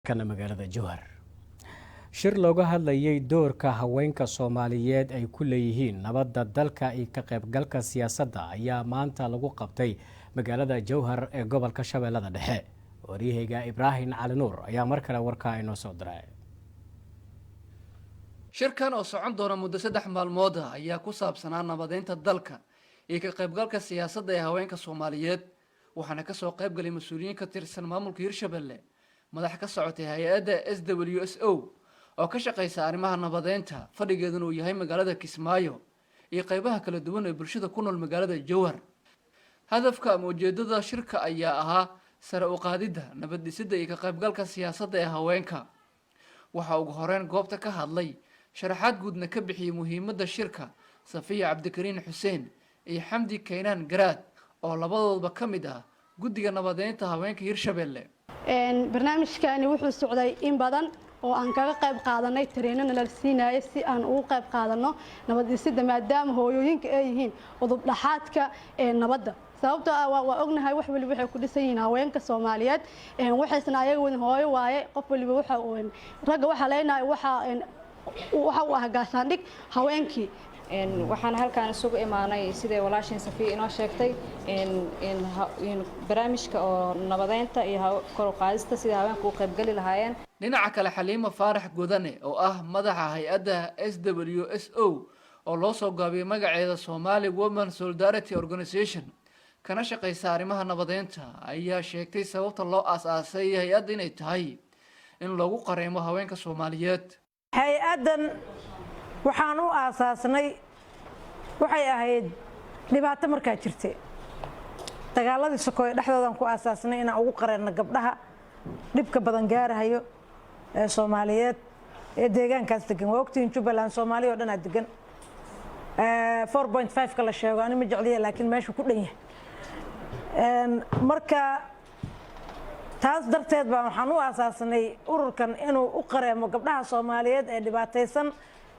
Kana magaalada Jowhar, shir looga hadlayay doorka haweenka Soomaaliyeed ay ku leeyihiin nabadda dalka iyo ka qaybgalka siyaasadda ayaa maanta lagu qabtay magaalada Jowhar ee gobolka Shabeellada Dhexe. Waryahayga Ibraahim Cali Nuur ayaa mar kale warkaa inoo soo diray. Shirkan oo socon doona muddo 3 maalmood ah ayaa ku saabsanaa nabadeynta dalka iyo ka qaybgalka siyaasadda ee haweenka Soomaaliyeed, waxaana kasoo qaybgalay mas-uuliyiin ka tirsan maamulka Hirshabelle, madax ka socotay hay-adda SWSO oo ka shaqeysa arrimaha nabadeynta, fadhigeeduna uu yahay magaalada Kismaayo, iyo qeybaha kala duwan ee bulshada ku nool magaalada Jowhar. Hadafka ama ujeedada shirka ayaa ahaa sare u qaadidda nabad dhisidda iyo ka qaybgalka siyaasadda ee haweenka. Waxaa ugu horeyn goobta ka hadlay, sharaxaad guudna ka bixiyey muhiimadda shirka Safiya Cabdikariin Xuseen iyo Xamdi Kaynaan Garaad oo labadoodba ka mid ah guddiga nabadeynta haweenka Hirshabelle. Barnaamijkani wuxuu socday in badan oo aan kaga qayb qaadanay training-na la siinayo si aan ugu qayb qaadano nabad dhisidda, maadaama hooyooyinka ay yihiin udub dhaxaadka ee nabadda, sababtoo ah waa ognahay wax waliba waxay ku dhisan yihiin haweenka Soomaaliyeed. Waxaysna ayaga wadin hooyo waaye. Qof waliba waxa ragga waxaa leenahay waxa uu ah gaashaandhig haweenkii. Waxaan halkaan isugu imaanay, siday walaashin Safiya inoo sheegtay, barnaamijka oo nabadeynta iyo kor u qaadista sidai haweenka u qaybgeli lahaayeen. Dhinaca kale, Xaliimo Faarax Godane oo ah madaxa hay-adda SWSO oo loo soo gaabiyey magaceeda Somali Women Solidarity Organization, kana shaqeysa arrimaha nabadeynta, ayaa sheegtay sababta loo aas-aasay hay-adda inay tahay in loogu qareemo haweenka Soomaaliyeed. Hay-addan waxaan u aasaasnay waxay ahayd dhibaato markaa jirtay, dagaaladii sokoye dhexdoodan ku aasaasnay inaan ugu qareenno gabdhaha dhibka badan gaarahayo ee Soomaaliyeed ee deegaankaas degan. Waa ogtihiin, Jubbaland Soomaaliya oo dhan aa degan. 4.5-ka la sheego ani ma jecliya, laakiin meeshu ku dhan yahay. Marka taas darteed baa waxaan u aasaasnay ururkan inuu u qareemo gabdhaha Soomaaliyeed ee dhibaataysan,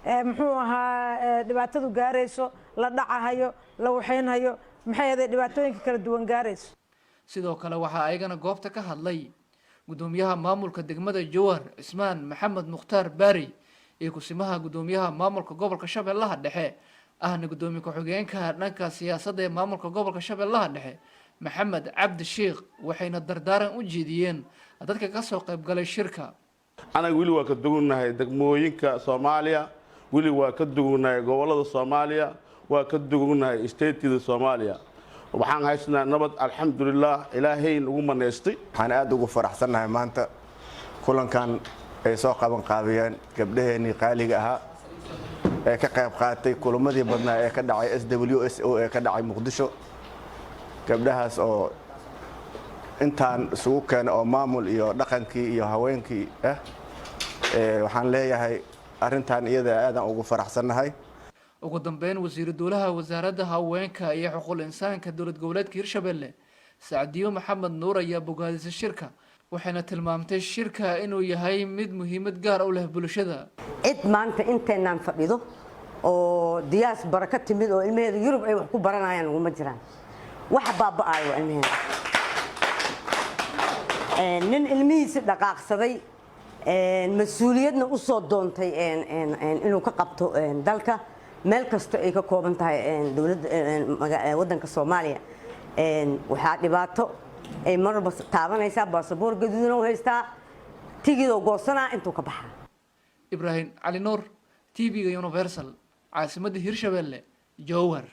ee muxuu ahaa, dhibaatadu gaarayso, la dhacahayo, la waxaynhayo, maxay ahayd, dhibaatooyinka kala duwan gaarayso. Sidoo kale waxaa ayagana goobta ka hadlay guddoomiyaha maamulka degmada Jowhar, Cismaan Maxamed Mukhtaar Baari, iyo kusimaha guddoomiyaha maamulka gobolka Shabeellaha Dhexe, ahna guddoomiye ku-xigeenka dhanka siyaasadda ee maamulka gobolka Shabeellaha Dhexe, Maxamed Cabdi Sheikh, waxayna dardaaran u jeediyeen dadka kasoo qayb galay shirka. Anaga weli waa ka dugunnahay degmooyinka Soomaaliya, weli waa ka dugunnahay gobollada Soomaaliya, waa ka dugunnahay state-yada Soomaaliya. Waxaan haysnaa nabad, alxamdulilah, Ilaahay nagu manaystay. Waxaan aad ugu faraxsannahay maanta kulankan ay soo qaban qaabiyeen gabdhaheennii qaaliga ahaa ee ka qayb qaatay kulamadii badnaa ee ka dhacay SWSO ee ka dhacay Muqdisho, gabdhahaas oo intaan isugu keenay oo maamul iyo dhaqankii iyo haweenkii ah. Waxaan leeyahay arrintan iyada aadaan ugu faraxsannahay. Ugu dambeyn, wasiiru dowlaha wasaaradda haweenka iyo xuquuqul insaanka dowlad goboleedka Hirshabelle, Sacdiyo Maxamed Nuur, ayaa bogaadisay shirka, waxayna tilmaamtay shirka inuu yahay mid muhiimad gaar u leh bulshada. Cid maanta inteenaan fadhido oo diaspora ka timid oo ilmaheeda Yurub ay wax ku baranayaan uguma jiraan. Waxa baaba'aayo waa ilmaheeda. Nin ilmihiisi dhaqaaqsaday, mas-uuliyadna u soo doontay inuu ka qabto dalka meel kasta ay ka kooban tahay dowladda waddanka Soomaaliya, waxaa dhibaato ay marwalba taabanaysaa. Baasaboor gaduudan u haystaa, tigidoo goosanaa intuu ka baxaa. Ibraahim Cali Nuur, TV-ga Universal, caasimadda Hirshabelle, Jowhar.